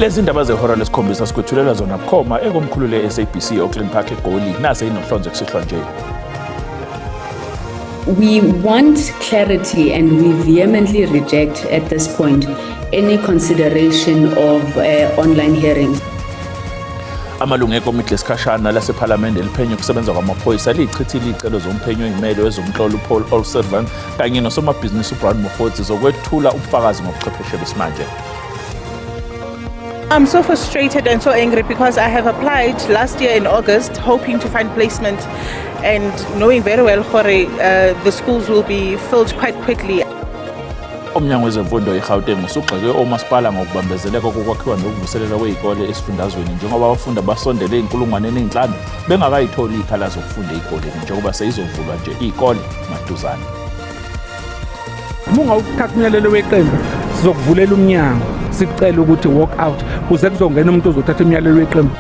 Lezi ndaba zehora lesikhombisa sikwethulela zona bukhoma ekomkhulu le-SABC Auckland Park eGoli nase inohlonze kusihlwa nje. We want clarity and we vehemently reject at this point any consideration of online hearings. Amalungu ekomiti lesikhashana lasephalamende eliphenya ukusebenza kwamaphoyisa liyichithile iy'celo zomphenyo oyimele wezomhlolo uPaul O'Sullivan kanye nosomabhizinisi uBrown Mogotsi zokwethula ubufakazi ngobuchwepheshe besimanje. I'm so frustrated and so angry because I have applied last year in August hoping to find placement and knowing very well gore the schools will be filled quite quickly. Umnyango wezemfundo eGauteng usugxeke omasipala ngokubambezeleka kokwakhiwa nokuvuselelwa kwey'kole esifundazweni njengoba abafundi abasondele ey'nkulungwaneni ey'nhlanu bengakayitholi iy'khala zokufunda ey'koleni njengoba seyizovulwa nje iy'kole maduzane. Uma ungawuthatha umyalelo weqembu sizokuvulela umnyango sikucela ukuthi walk out kuze kuzongena umuntu ozothatha umyalelo weqembu.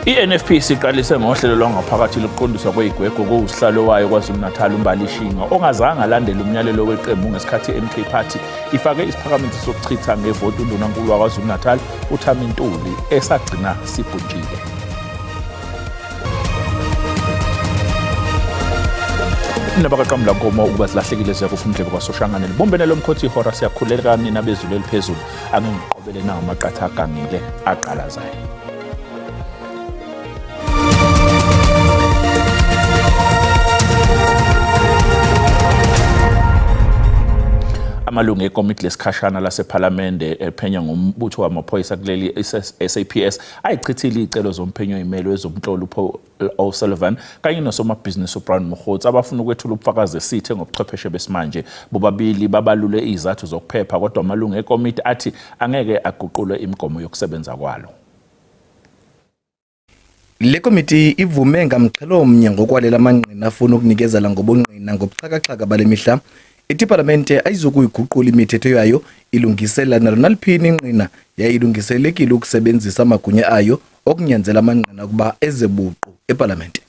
I-NFP siqalise ngohlelo lwangaphakathi lokuqondiswa kwey'gwegwe kowusihlalo wayo KwaZulu-Natal uMbali Shinga ongazange alandele umyalelo weqembu ngesikhathi i-MK Party ifake isiphakamiso sokuchitha ngevoti undunankulu waKwaZulu-Natal uThami Ntuli esagcina sibhuntshile. Nabakaqamula nkomo ukuba zilahlekile ziyakufa umdlebe kwaSoshangane libumbene lomkhothi ihora siyakhuleka nina bezulu eliphezulu ake ngiqobele nawo amaqatha agangile aqalazayo. Amalungu ekomiti lesikhashana lasephalamende ephenya ngombutho wamaphoyisa kuleli SAPS ayichithile iy'celo zomphenyo oyimele wezomhlolo uPaul O'Sullivan kanye nosomabhizinisi uBrown Mogotsi abafuna ukwethula ubufakazi esithe ngobuchwepheshe besimanje. Bobabili babalule iy'zathu zokuphepha kodwa amalungu ekomiti athi angeke aguqulwe imigomo yokusebenza kwalo. Le komiti ivume ngamxhelomnye ngokwalela amangqina afuna ukunikezela ngobungqina ngobuxhakaxhaka bale mihla. Ithi ipalamente ayizukuyiguqula imithetho yayo ilungisela nalo naliphini ingqina yaye ilungiselekile ukusebenzisa amagunya ayo okunyanzela amangqina ukuba eze buqu epalamente.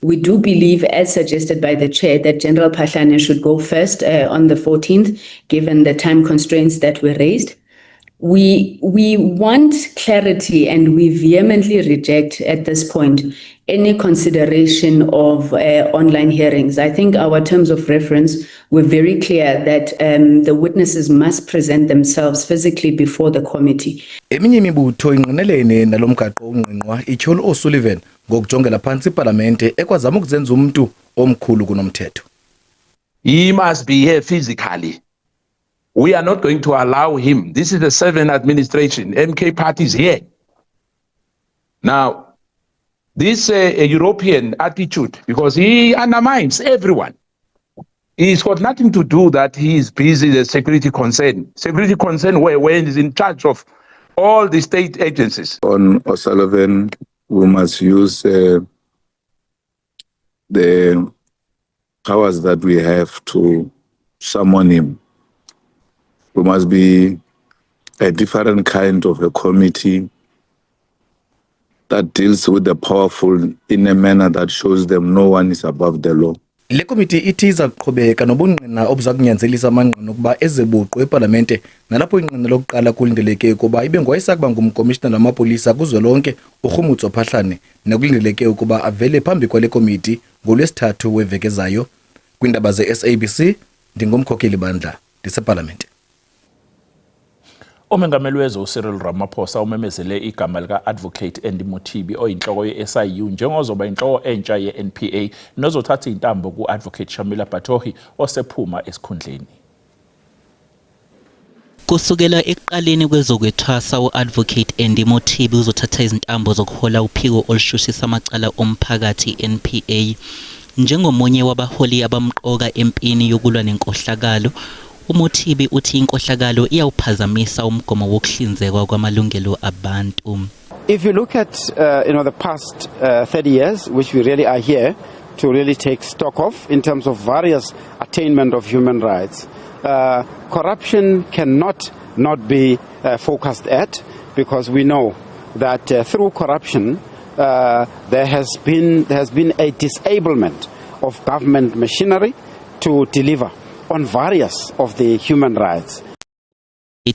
We do believe, as suggested by the chair, that General Phahlane should go first on the 14th, given the time constraints that were raised. We want clarity and we vehemently reject at this point any consideration of online hearings. I think our terms of reference were very clear that the witnesses must present themselves physically before the committee. Eminye imibutho ingqinelene nalo mgaqo ungqingqwa ityhola O'Sullivan ngokujongela phantsi ipalamente ekwazama ukuzenza umntu omkhulu kunomthetho. He must be here physically. We are not going to allow him. This is the seven administration. MK party is here. Now, this European attitude, because he undermines everyone. He's got nothing to do that he is busy the security concern. Security concern where when he's in charge of all the state agencies. On O'Sullivan, we must use the powers that we have to summon him. We must be a different kind of a committee that deals with the powerful in a manner that shows them no one is above the law. Le komiti ithi iza kuqhubeka nobungqina obuza kunyanzelisa amangqina ukuba eze buqu epalamente nalapho ingqina lokuqala kulindeleke ukuba ibe ngowayesakuba ngumkomishinala wamapolisa kuzwelonke uKgomotso Phahlane nekulindeleke ukuba avele phambi kwale komiti ngoLwesithathu weveki ezayo. Kwiindaba ze-SABC ndingumkhokheli bandla ndisepalamente. Umengameli wezwe uCyril Ramaphosa umemezele igama lika-Advocate Andy Mothibi oyinhloko ye-SIU njengozoba inhloko entsha ye-NPA nozothatha iy'ntambo ku-Advocate Shamila Batohi osephuma esikhundleni. Kusukela ekuqaleni kwezokwethwasa u-Advocate Andy Mothibi uzothatha izintambo zokuhola uphiko olushushisa amacala omphakathi NPA. Njengomunye wabaholi abamqoka empini yokulwa nenkohlakalo, uMothibi uthi inkohlakalo iyawuphazamisa umgomo wokuhlinzekwa kwamalungelo abantu. If you look at the past 30 years, which we really are here to really take stock of in terms of various attainment of human rights, corruption cannot not be focused at, because we know that through corruption there has been a disablement of government machinery to deliver on various of the human rights.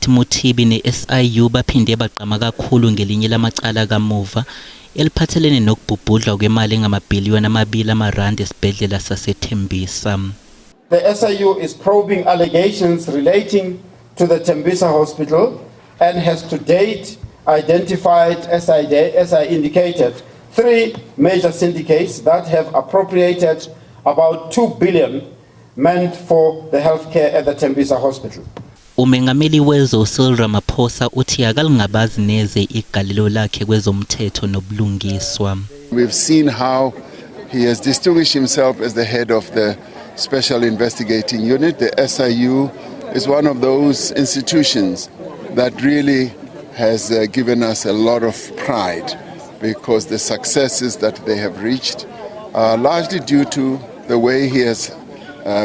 Mothibi ne-SIU baphinde bagqama kakhulu ngelinye lamacala kamuva eliphathelene nokubhubhudlwa kwemali engamabhiliyoni amabili amarandi esibhedlela saseThembisa. The SIU is probing allegations relating to the Tembisa Hospital and has to date identified, as I indicated, three major syndicates that have appropriated about 2 billion meant for the healthcare at the Tembisa Hospital. Umengameli wezwe uCyril Ramaphosa uthi akalingabazi neze igalelo lakhe kwezomthetho nobulungiswa. We've seen how he has distinguished himself as the head of the Special Investigating Unit. The SIU is one of those institutions that really has given us a lot of pride because the successes that they have reached are largely due to the way he has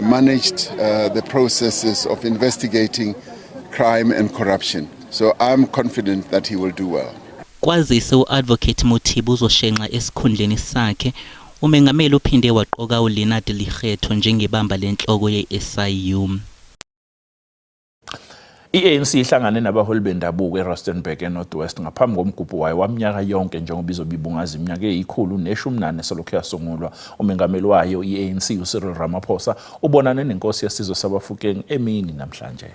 managed the processes of investigating crime and corruption. So I'm confident that he will do well. Kwazise u-Advocate Mothibi uzoshenxa esikhundleni sakhe, umengameli uphinde waqoka uLeonard Lekgetho njengebamba lenhloko ye-SIU. I-ANC ihlangane nabaholi bendabuko eRustenburg eNorth West ngaphambi komgubho wayo waminyaka yonke njengoba izobe ibungaza iminyaka eyi-114 selokhu yasungulwa. Umengameli wayo i-ANC uCyril Ramaphosa ubonane nenkosi yesizwe saBafokeng emini namhlanje.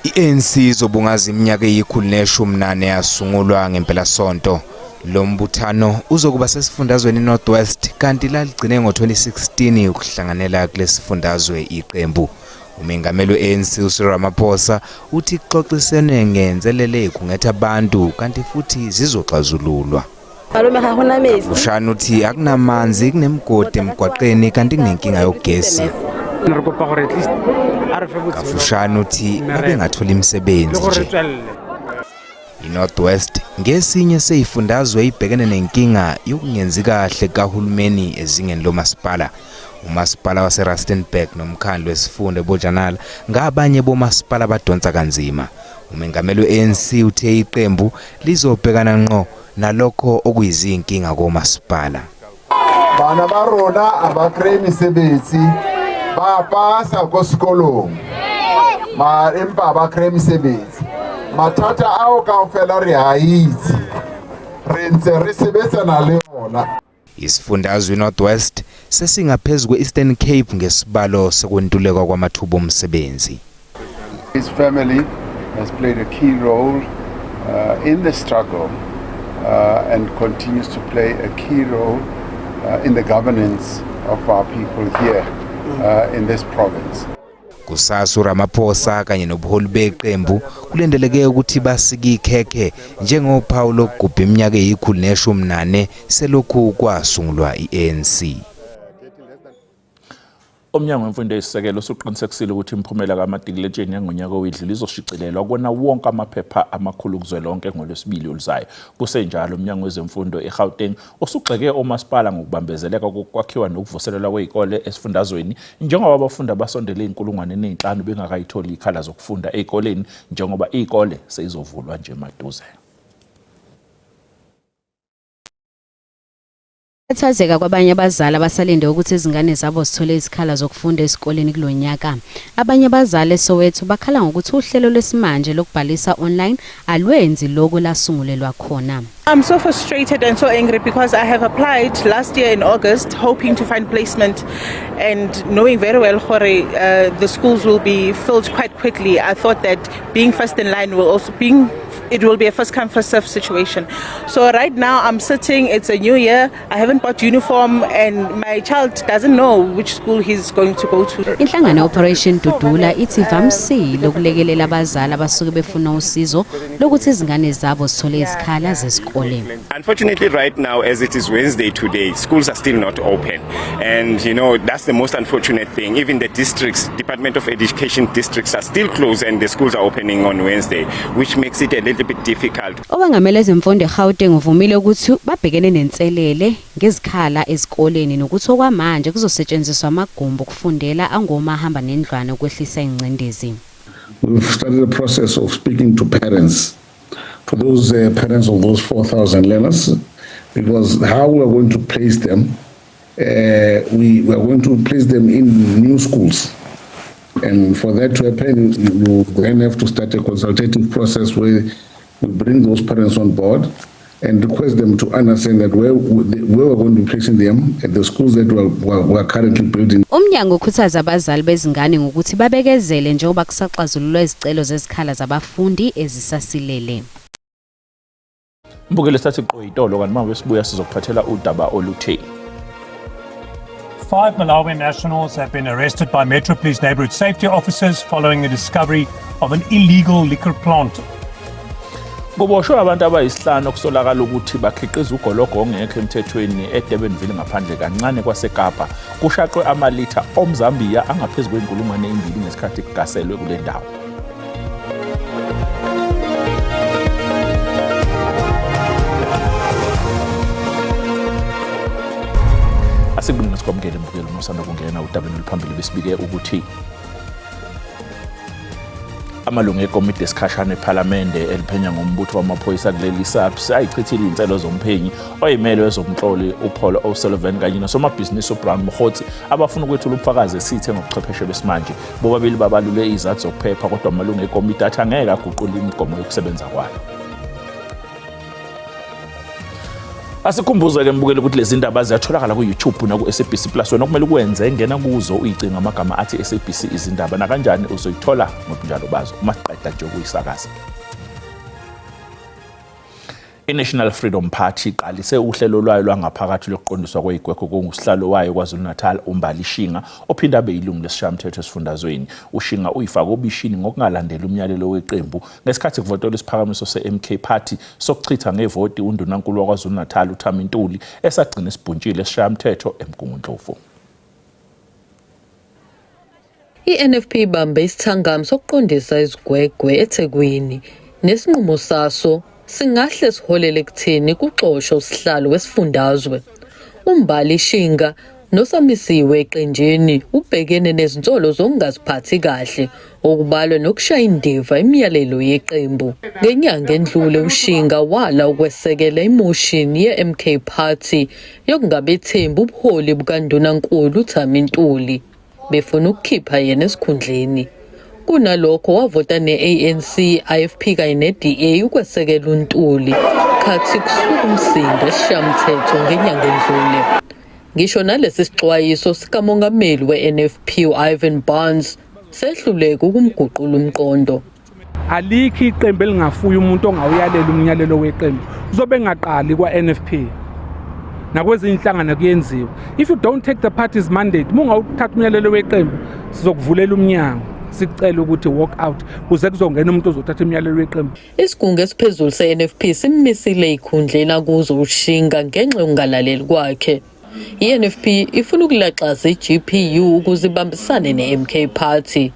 I-ANC izobungaza iminyaka eyi-114 yasungulwa ngempelasonto. Lo mbuthano uzokuba sesifundazweni North West kanti laligcine ngo-2016 ukuhlanganela kulesifundazwe iqembu. Umengameli we-ANC uCyril Ramaphosa uthi kuxoxisene ngezinselele ezikhungethe abantu kanti futhi zizoxazululwa. Malome, ga gona metsi. Ushana uthi akunamanzi, kunemigodi emgwaqeni kanti kunenkinga yogesi. Re kopa gore at least a re fe botshelo. Kafushane uthi babengathola le imisebenzi gore re nje. Tswelele. I-North West ngesinye seyifundazwe ibhekene nenkinga yokungenzi kahle kahulumeni ezingeni lomasipala. Umasipala waseRustenburg nomkhandlu wesifunda eBojanala ngabanye bomasipala abadonsa kanzima. Umengameli we-ANC uthe iqembu lizobhekana ngqo nalokho okuyizinkinga komasipala. Bana ba rona a ba kry mesebetsi, ba pasa ko sekolong ma empa ba kry mesebetsi. Mathata ao kaofela re a itse, re ntse re sebetsana le ona. Isifundazwe iNorth West sesingaphezu kwe-Eastern Cape ngesibalo sokwentuleka kwamathuba omsebenzi. His family has played a key role in the struggle and continues to play a key role in the governance of our people here in this province. Kusasa uRamaphosa kanye nobuholi beqembu kulindeleke ukuthi basike ikhekhe njengophawu lokugubha iminyaka eyi-114 selokhu kwasungulwa i-ANC. Umnyango wemfundo eyisisekelo usuqinisekisile ukuthi imiphumela kamatikuletsheni yangonyaka owedlule izoshicilelwa kuwona wonke amaphepha amakhulu kuzwelonke ngolwesibili oluzayo. Kusenjalo, umnyango wezemfundo eGauteng usugxeke omasipala ngokubambezeleka kokwakhiwa nokuvuselelwa kwezikole esifundazweni njengoba abafundi abasondele 5,000 bengakayitholi izikhala zokufunda ezikoleni njengoba izikole seyizovulwa nje maduze. Ukukhathazeka kwabanye abazali abasalinde ukuthi izingane zabo zithole izikhala zokufunda esikoleni kulo nyaka. Abanye abazali eSoweto bakhala ngokuthi uhlelo lwesimanje lokubhalisa online alwenzi lokhu lasungulelwa khona. I'm so frustrated and so angry because I have applied last year in August hoping to find placement and knowing very well gore, the schools will be filled quite quickly. I thought that being first in line will also being it will be a first come, first serve situation. So right now I'm sitting, it's a new year, I haven't bought uniform and my child doesn't know which school he's going to go to. Inhlangano Operation Dudula ithi ivamisile ukulekelela abazali abasuke befuna usizo lokuthi izingane zabo zithole izikhala zesikole. Unfortunately, right now, as it is Wednesday today, schools are still not open. And that's the most unfortunate thing. Even the districts, Department of Education districts are still closed and the schools are opening on Wednesday, which makes it a little bit difficult. Owengamele ezemfundo eGauteng uvumile ukuthi babhekene nenselele ngezikhala ezikoleni nokuthi okwamanje kuzosetshenziswa amagumbi okufundela angomahamba nendlwana ukwehlisa ingcindezi. We've started a process of speaking to parents, to those parents of those 4,000 learners, because how we are going to place them, we are going to place them in new schools. And for that to happen, you then have to start a consultative process where we bring those parents on board and request them to understand that where, where we're going to be placing them at the schools that we're, we're, we're currently building. Umnyango ukhuthaza abazali bezingane ngokuthi babekezele njengoba kusaxazululwa izicelo zezikhala zabafundi ezisasilele. Mbukeli sathi qo itolo kanti manje sibuya sizokuphathela udaba oluthe. Five Malawian nationals have been arrested by Metro Police neighborhood safety officers following the discovery of an illegal liquor plant. Kuboshwe abantu abayisihlanu okusolakala ukuthi bakhiqiza ugologo ongekho emthethweni eDurbanville ngaphandle kancane kwaseKapa. Kushaqwe amalitha omzambiya angaphezu kwenkulungwane ezimbili ngesikhathi kugaselwe kule ndawo. Asikubingelele sikwamukele mbukeli uma usanda kungena udabeni oluphambili besibike ukuthi amalungu ekomiti lesikhashana ephalamende eliphenya ngombutho wamaphoyisa kuleli SAPS ayichithile iy'nselo zomphenyi oyimele wezomhloli uPaul O'Sullivan kanye nosomabhizinisi uBrown Mogotsi abafuna ukwethula ubufakazi esithe ngobuchwepheshe besimanje. Bobabili babalule izathu zokuphepha kodwa amalungu ekomiti athi angeke aguqule imigomo yokusebenza kwayo. Asikhumbuze-ke mbukeli ukuthi lezi ndaba ziyatholakala ku-YouTube naku-SABC Plus. Wena okumele ukwenze ngena kuzo uyicinga amagama athi SABC izindaba nakanjani uzoyithola ngobunjalo bazo uma siqeda nje ukuyisakaza. I-National Freedom Party iqalise uhlelo lwayo lwangaphakathi lokuqondiswa kwey'gwegwe kongusihlalo wayo KwaZulu-Natal uMbali Shinga ophinde abe yilungu lesishayamthetho esifundazweni. UShinga uyifake obishini ngokungalandeli umyalelo weqembu ngesikhathi kuvotelwa isiphakamiso se-MK Party sokuchitha ngevoti undunankulu waKwaZulu-Natal uThami Ntuli esagcina isibhuntshile esishayamthetho eMgungundlovu. I-NFP ibambe isithangami sokuqondisa izigwegwe eThekwini nesinqumo saso singahle siholele ekutheni kuxoshwe usihlalo wesifundazwe. UMbali Shinga nosamisiwe eqenjini ubhekene nezinsolo zokungaziphathi kahle okubalwa nokushaya indiva imiyalelo yeqembu. Ngenyanga endlule uShinga wala ukwesekela imoshini ye-MK Party yokungabethembi ubuholi bukaNdunankulu uThami Ntuli. Befuna ukukhipha yena esikhundleni. Kunalokho wavota ne-ANC, IFP kanye ne-DA ukwesekela uNtuli khathi kusuka umsindo esiShayamthetho ngenyanga edlule. Ngisho nalesi sixwayiso sikamongameli we-NFP u-Ivan Barnes sehluleka ukumguqula umqondo. Alikho iqembu elingafuya umuntu ongawuyalela umnyalelo weqembu. Uzobe engaqali kwa-NFP. Nakwezinye inhlangano kuyenziwa. If you don't take the party's mandate, uma ungawuthatha umyalelo weqembu, sizokuvulela umnyango. Sikucela ukuthi walk out kuze kuzongena umuntu ozothatha imiyalelo weqembu. Isigungu esiphezulu se-NFP simmisile ezikhundleni akuzo uShinga ngenxa yokungalaleli kwakhe. I-NFP ifuna ukulaxaza i-GPU ukuze ibambisane ne-MK Party.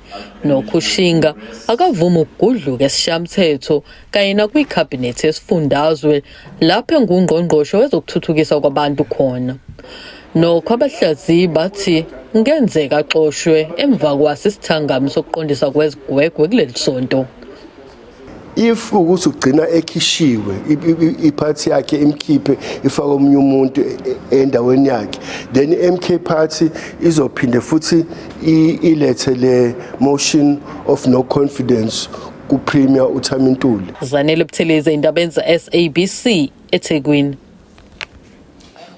Nokho uShinga akavumi ukugudluka esishayamthetho kanye nakwikhabhinethi yesifundazwe lapho engungqongqoshe wezokuthuthukiswa kwabantu khona. Nokho abahlaziyi bathi kungenzeka axoshwe emva kwaso isithangami sokuqondiswa kwezigwegwe kuleli sonto. If ukuthi ugcina ekhishiwe iphathi yakhe imkhiphe ifake omunye umuntu endaweni yakhe, then i-MK Party izophinde futhi ilethe le motion of no confidence ku-Premier uThami Ntuli. Zanele Buthelezi endabeni ze-SABC eThekwini.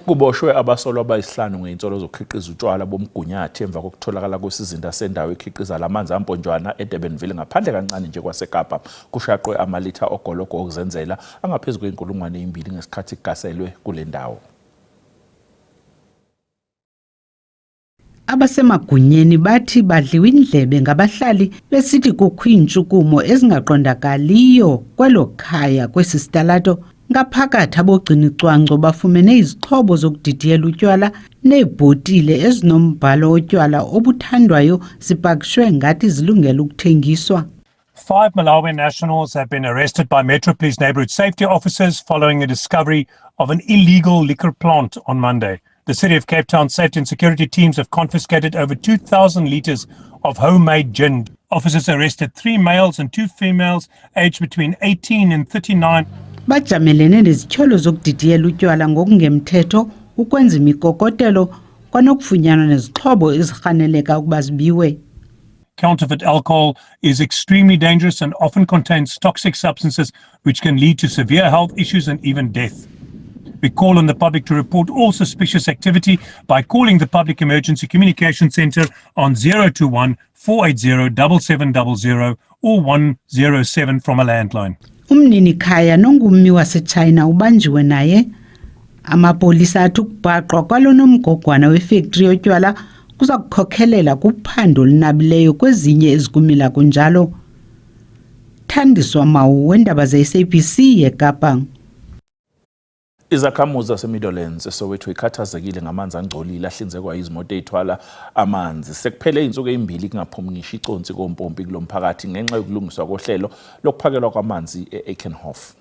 Kuboshwe abasolwa abayisihlanu ngey'nsolo zokukhiqiza utshwala bomgunyathi emva kokutholakala kwesizinda sendawo ekhiqiza la manzi amponjwana eDurbanville ngaphandle kancane nje kwaseKapa. Kushaqwe amalitha ogologo okuzenzela angaphezu kwey'nkulungwane ezimbili ngesikhathi kugaselwe kule ndawo. Abasemagunyeni bathi badliwa indlebe ngabahlali besithi kukho iintshukumo ezingaqondakaliyo kwelo khaya kwesi sitalato. Ngaphakathi abogcini-cwangco bafumene izixhobo zokudidiyela utywala neebhotile ezinombhalo wotywala obuthandwayo zipakishwe ngathi zilungele ukuthengiswa. Five Malawian nationals have been arrested by Metro Police neighborhood safety officers following the discovery of an illegal liquor plant on Monday. The City of Cape Town safety and security teams have confiscated over 2,000 litres of homemade gin. Officers arrested 3 males and 2 females aged between 18 and 39. Bajamelene nezityholo zokudidiyela utywala ngokungemthetho, ukwenza imikokotelo kwanokufunyanwa nezixhobo ezirhaneleka ukuba zibiwe. Counterfeit alcohol is extremely dangerous and often contains toxic substances which can lead to severe health issues and even death. We call on the public to report all suspicious activity by calling the Public Emergency Communication Centre on 021 480 7700 or 107 from a landline. Umninikhaya nongummi waseChina ubanjiwe naye. Amapolisa athi ukubhaqwa kwalo nomgogwana wefektri yotywala kuza kukhokelela kuphando olunabileyo kwezinye ezikumila kunjalo. Thandiswa Mawu wendaba ze-SABC eKapa. Izakhamuzi zaseMidlands eSoweto ikhathazekile ngamanzi angcolile ahlinzekwa izimoto ezithwala amanzi. Sekuphele izinsuku ezimbili kungaphumi ngisho iconsi kompompi kulo mphakathi ngenxa yokulungiswa kohlelo lokuphakelwa kwamanzi e-Eikenhof.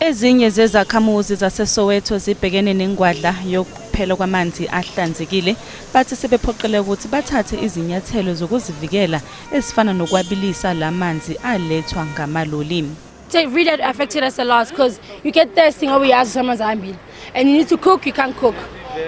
Ezinye zezakhamuzi zaseSoweto zibhekene nengwadla yokuphela kwamanzi ahlanzekile, bathi sebephoqeleka ukuthi bathathe izinyathelo zokuzivikela ezifana nokwabilisa la manzi alethwa ngamaloli. It really affected us a lot because you get thirsty ngoba uyazi amanzi ahambile and you need to cook, you can't cook,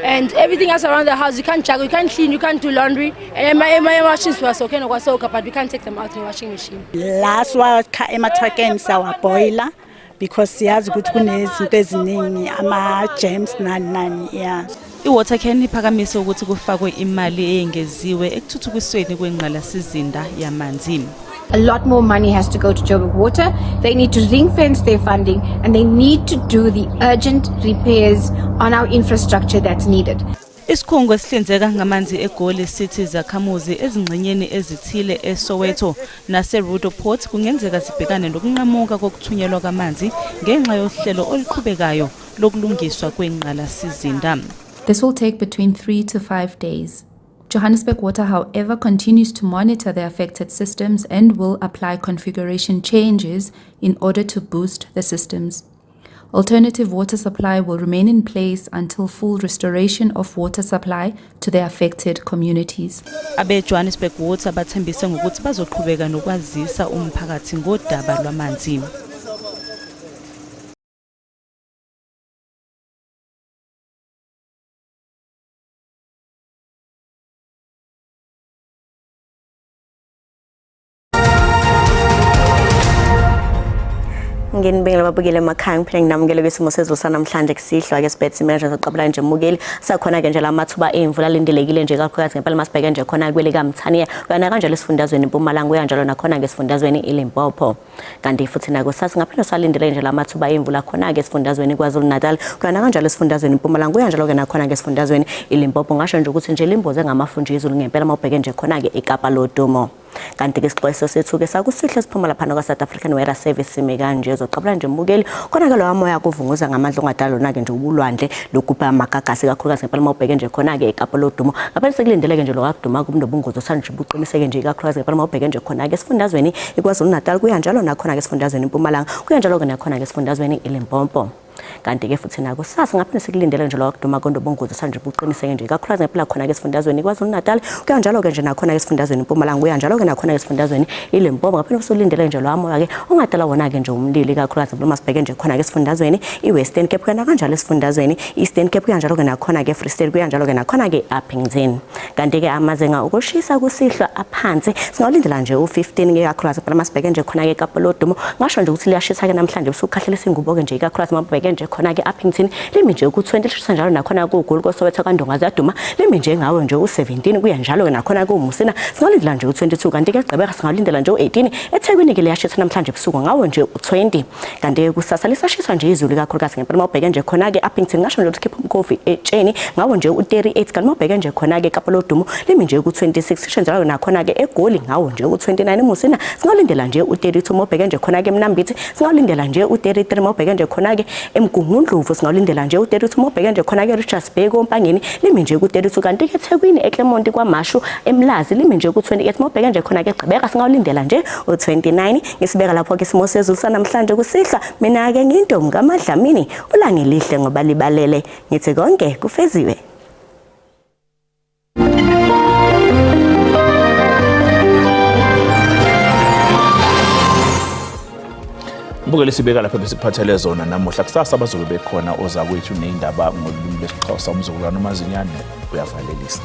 and everything else around the house you can't juggle, you can't clean, you can't do laundry, and my washings were okay nokwasoka, but we can't take them out in the washing machine. La siwakha emathrakeni, siyawaboila because siyazi ukuthi kunezinto eziningi, ama-germs, nani nani, yeah. I-WaterCan iphakamise ukuthi kufakwe imali eyengeziwe ekuthuthukisweni kwengqalasizinda yamanzi. A lot more money has to go to Joburg Water. They need to ring fence their funding and they need to do the urgent repairs on our infrastructure that's needed. Isikhungo esihlinzeka ngamanzi eGoli sithi izakhamuzi ezingxenyeni ezithile eSoweto nase-Roodepoort kungenzeka zibhekane nokunqamuka kokuthunyelwa kwamanzi ngenxa yohlelo oluqhubekayo lokulungiswa kwengqalasizinda. This will take between 3 to 5 days. Johannesburg Water, however, continues to monitor the affected systems and will apply configuration changes in order to boost the systems. Alternative water supply will remain in place until full restoration of water supply to the affected communities. Abe-Johannesburg Water bathembise ngokuthi bazoqhubeka nokwazisa umphakathi ngodaba lwamanzi. Nginibingelela babukele emakhaya, ngiphinde nginamukele kwisimo sezulu sanamhlanje kusihlwa ke sibethe manje zoqabula nje mukeli. Sakhona ke nje lamathuba emvula alindelekile nje kakhulukazi ngempela masibheke nje khona kwele kaMthaniya kana kanjalo esifundazweni iMpumalanga, kuyanjalo nakhona ke esifundazweni iLimpopo. Kanti futhi nakusasa ngaphinde salindele nje lamathuba emvula khona ke esifundazweni KwaZulu Natal kana kanjalo esifundazweni iMpumalanga, kuyanjalo ke nakhona ke esifundazweni iLimpopo. Ngasho nje ukuthi nje limboze ngamafu nje izulu ngempela mawubheke nje khona ke eKapa lodumo. Kanti ke isixwayiso sethu ke sakusihle siphuma laphana kwa-South African Weather Service sime kanje: uzoqabula nje mbukeli, khona-ke lowa moya kuvunguza ngamandla ongadala lona-ke nje ubulwandle lokupha amagagasi kakhulukazi ngempela uma ubheke nje khona-ke eKapa lodumo. Ngaphela sekulindeleke nje lokakuduma kunobungozi osanje buqiniseke nje ikakhulukazi ngempela uma ubheke nje khona-ke esifundazweni iKwaZulu Natal, kuyanjalo nakhona-ke esifundazweni iMpumalanga, kuyanjalo-ke nakhona-ke esifundazweni iLimpopo. Kanti-ke futhi nakusasa ngaphinde sikulindele nje lokuduma kondobungozi sanje buqiniseke nje kakhulukazi ngempela khona-ke esifundazweni iKwaZulu Natal, kuyanjalo-ke nje nakhona-ke esifundazweni iMpumalanga, kuyanjalo-ke nakhona-ke esifundazweni iLimpopo. Ngaphinde usulindele nje lowa moya-ke ongadala wona-ke nje umlilo ikakhulukazi uma sibheke nje khona-ke esifundazweni i-Western Cape, kuyana kanjalo esifundazweni i-Eastern Cape, kuyanjalo-ke nakhona-ke Free State, kuyanjalo-ke nakhona-ke Upington. Kanti-ke amazinga okushisa kusihlwa aphansi, singawulindela nje u-15 ke kakhulukazi phela masibheke nje khona-ke eKapa lodumo. Ngasho nje ukuthi liyashisa-ke namhlanje, usukhahlela ingubo-ke nje ikakhulukazi mabheke nje khona-ke Upington limi nje ku-20, lishisa njalo nakhona kuGoli, koSoweto, kaNdonga ziyaduma, limi nje ngawe nje u-17, kuya njalo-ke nakhona kuMusina singawulindela nje u-22. Kanti-ke Gqeberha singawulindela nje u-18. eThekwini-ke liyashisa namhlanje ebusuku ngawo nje u-20. Kanti-ke kusasa lisashisa nje izulu ikakhulukazi ngempela uma ubheke nje khona-ke Upington, ngasho nje ukuthi khipha umkhofi etsheni ngawo nje u-38. Kanti uma ubheke nje khona-ke eKapa lodumo limi nje ku-26, sisho njalo nakhona-ke eGoli ngawo nje u-29. eMusina singawulindela nje u-32. Uma ubheke nje khona-ke eMnambithi singawulindela nje u-33. Uma ubheke nje khona-ke eMgungundlovu singawulindela nje u-32. Uma ubheke nje khona-ke Richards Bay, koMpangeni limi nje ku-32. Kanti-ke eThekwini, eClermont, KwaMashu, eMlazi limi nje ku-28. Uma ubheke nje khona-ke Gqeberha singawulindela nje u-29. Ngisibeka lapho-ke isimo sezulu sanamhlanje kusihlwa. Mina-ke ngiyintombi kaMadlamini, ulangelihle ngoba libalele, ngithi konke kufeziwe. Mbukeli, sibeka lapha besikuphathele zona namuhla. Kusasa bazobe bekhona ozakwethu ney'ndaba ngolimi lwesiXhosa. Umzukulwane uMazinyane uyavalelisa.